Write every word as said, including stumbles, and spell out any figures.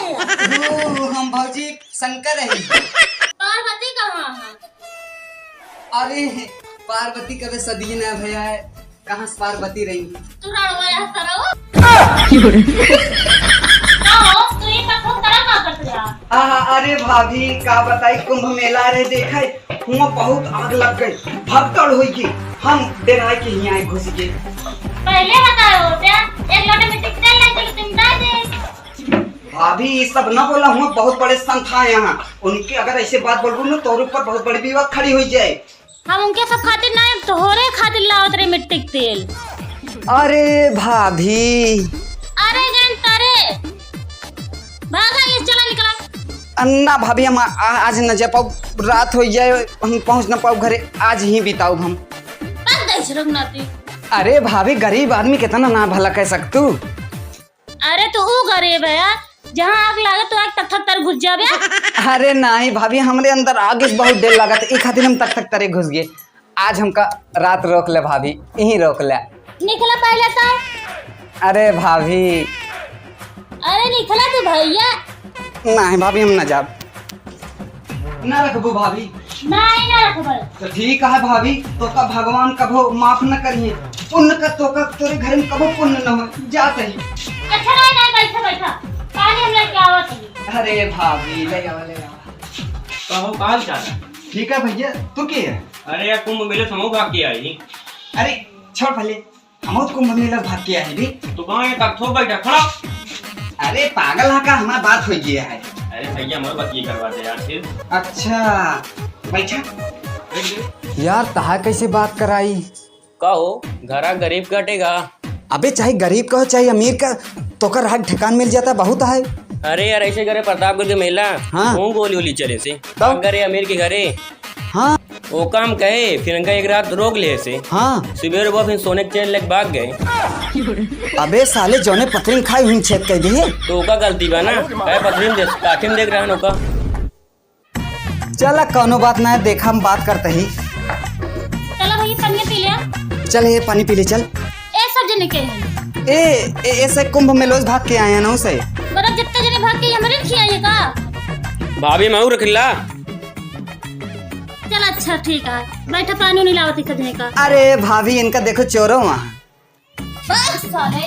ओ, हम भौजी शंकर रही। पार्वती कहाँ है? अरे, पार्वती कबे सदिये ना भया है, कहाँ से पार्वती रही? तू रड़वा यहाँ सरवा। का हो, तू ये कथो तरह का करत रहा? आहा, अरे भाभी, का बताई, कुंभ मेला रे देखे, हुआ बहुत आग लग गई, भगदड़ हुई गई, हम डेराए के हियाँ घुस गए। पहले बताए होते, एक लोटे मिट्टी के तेल लेके तुम डाल दे। भाभी, ये सब ना बोला, हुआ बहुत बड़े संत हैं यहाँ, उनके अगर ऐसे बात बोलबू ना, तोहरे ऊपर बहुत बड़ी विपत खड़ी हुई जाए। हम उनके सब खातिर ना, तोहरे खातिर लावत रहे मिट्टी के तेल। अरे भाभी। अरे गन तरे। भागा, ये चला निकला। अन्ना भाभी, हम आ, आ, आज न जा पाउब, रात होइ जाए, हम पहुँच न पाउब घरे, आज ही बिताउब हम। बस दे झिरक नाती। अरे भाभी, गरीब आदमी कितना ना भला कह सकतू। अरे तो ऊ गरीब है, जहाँ आग लागे तो आग तक तक तर घुस जाबे। अरे नाहीं भाभी, हमरे अंदर आग से बहुत डेर लागत, ई खातिर हम तक तक तरे घुस गए। आज हमका रात रोक ले भाभी, यहीं रोक ले। निकला पहले तो। अरे भाभी। अरे निकला तू भैया। नाहीं भाभी, हम ना जाब। ना रखबू भाभी? नाहीं, ना रखबे। तो ठीक है भाभी, तोका भगवान कभो माफ न करिए। पुण्य का तोका तोरे घर में कभो पुण्य न हो। जा तही। अच्छा, नाहीं, नाहीं, बैठा, बैठा। पानी हम लेके आवत ही। अरे भाभी, ले आवा, ले आवा। कहो, का हाल चाल है? ठीक है भैया, तू के है? अरे यार, कुंभ मेले से हमहू भाग के आई। अरे छोड़ पहले, हमहू कुंभ मेला भाग के आए भी। तो कहाँ एक अथो बैठा खड़ा? अरे पागल है का, हमार बात हो गया है। अरे भैया, हमार बात ये करवा दे यार फिर। अच्छा, बैठा। बैठ जा। यार, तहा कैसे बात कराई? का हो, घरा गरीब कटेगा? अबे, चाहे गरीब का हो, चाहे अमीर का, तोकर राह ठेकान मिल जाता, बहुत है। अरे यार, ऐसे करे प्रतापगढ़ के मेला, हाँ। वो गोली वोली चले से। तब? अगर ये अमीर के घरे, हाँ। वो काम कहे, फिर इनका एक रात रोक ले से। हाँ। सुबह वो फिर सोने के चेन लेके भाग गए। अबे साले, जौने पथरी में खाई, हुई छेद कर दिए। तो ओका गलती बा ना, कहे पथरी में देख, काठी में देख रहा है ओका। चला, कौनो बात ना है, देखा हम बात करते ही। चला भैया, पानी पी ले। चल, ये पानी पी ले, चल। ए, सब जने के हैं। ए, ए, ऐसे कुंभ मेलोज भाग के आए हैं ना उसे। बड़ा जितने जने भाग के, हमरे खियाइए का? भाभी, महू रखिला। चल, अच्छा, ठीक है, बैठा, पानी नहीं लावत एक जने का। अरे भाभी, इनका देखो, चोरो वहाँ। बस साले।